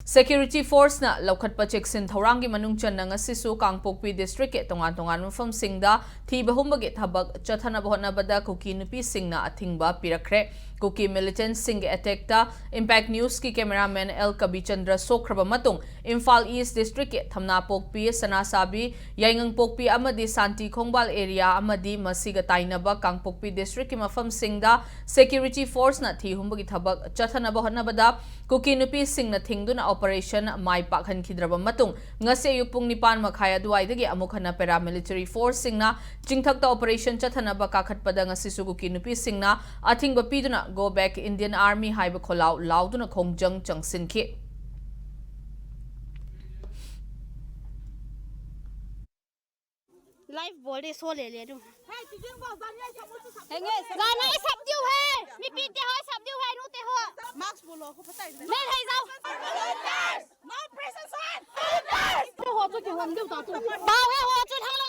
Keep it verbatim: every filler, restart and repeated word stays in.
Security Force ꯅ ꯂꯧꯈꯠꯄ ꯆꯦꯛꯁꯤꯟ ꯊꯧꯔꯥꯡꯒꯤ ꯃꯅꯨꯡ ꯆꯟꯅ ꯉꯁꯤꯁꯨ ꯀꯥꯡꯄꯣꯛꯄꯤ district ꯀꯤ ꯇꯣꯉꯥꯟ ꯇꯣꯉꯥꯟꯕ ꯃꯐꯝꯁꯤꯡꯗ ꯊꯤꯕ ꯍꯨꯝꯕꯒꯤ ꯊꯕꯛ ꯆꯠꯊꯅꯕ ꯍꯣꯠꯅꯕꯗ ꯀꯨꯀꯤ ꯅꯨꯄꯤꯁꯤꯡꯅ ꯑꯊꯤꯡꯕ ꯄꯤꯔꯛꯈ꯭ꯔꯦ꯫ ꯀꯨꯀꯤ militant ꯁꯤꯡꯒꯤ attack ꯇ Impact News ꯀꯤ cameraman ꯑꯦꯜ ꯀꯕꯤꯆꯟꯗ꯭ꯔ ꯁꯣꯛꯈ꯭ꯔꯕ ꯃꯇꯨꯡ, ꯏꯝꯐꯥꯜ East district ꯀꯤ ꯊꯝꯅꯥꯄꯣꯛꯄꯤ, ꯁꯅꯥꯁꯥꯕꯤ, ꯌꯥꯏꯉꯪꯄꯣꯛꯄꯤ ꯑꯃꯗꯤ ꯁꯥꯟꯇꯤ ꯈꯣꯡꯕꯥꯜ area ꯑꯃꯗꯤ ꯃꯁꯤꯒ ꯇꯥꯏꯅꯕ ꯀꯥꯡꯄꯣꯛꯄꯤ district ꯀꯤ ꯃꯐꯝꯁꯤꯡꯗ Security Force ꯅ ꯊꯤ ꯍꯨꯝꯕꯒꯤ ꯊꯕꯛ ꯆꯠꯊꯅꯕ ꯍꯣꯠꯅꯕꯗ ꯀꯨꯀꯤ ꯅꯨꯄꯤꯁꯤꯡꯅ ꯊꯤꯡꯗꯨꯅ operation ꯃꯥꯏ ꯄꯥꯛꯍꯟꯈꯤꯗ꯭ꯔꯕ ꯃꯇꯨꯡ, ꯉꯁꯤ ꯑꯌꯨꯛ ꯄꯨꯡ ꯅꯤꯄꯥꯟ ꯃꯈꯥꯏ ꯑꯗꯨꯋꯥꯏꯗꯒꯤ ꯑꯃꯨꯛ ꯍꯟꯅ paramilitary force ꯁꯤꯡꯅ ꯆꯤꯡꯊꯛꯇ operation ꯆꯠꯊꯅꯕ ꯀꯥꯈꯠꯄꯗ ꯉꯁꯤꯁꯨ ꯀꯨꯀꯤ ꯅꯨꯄꯤꯁꯤꯡꯅ ꯑꯊꯤꯡꯕ ꯄꯤꯗꯨꯅ "Go back Indian Army" ꯍꯥꯏꯕ ꯈꯣꯜꯂꯥꯎ ꯂꯥꯎꯗꯨꯅ ꯈꯣꯡꯖꯪ ꯆꯪꯁꯤꯟꯈꯤ꯫ लाइव बोल रहे, सो ले ले तू। गाना ही सब दियो है, मी पीते हो, सब दियो है, नूते हो। मास्क बोलो, आपको पता है। नहीं, नहीं, जाओ। No prison, sir। हो चुके हो, हम दियो तो। बावे हो चुके हो।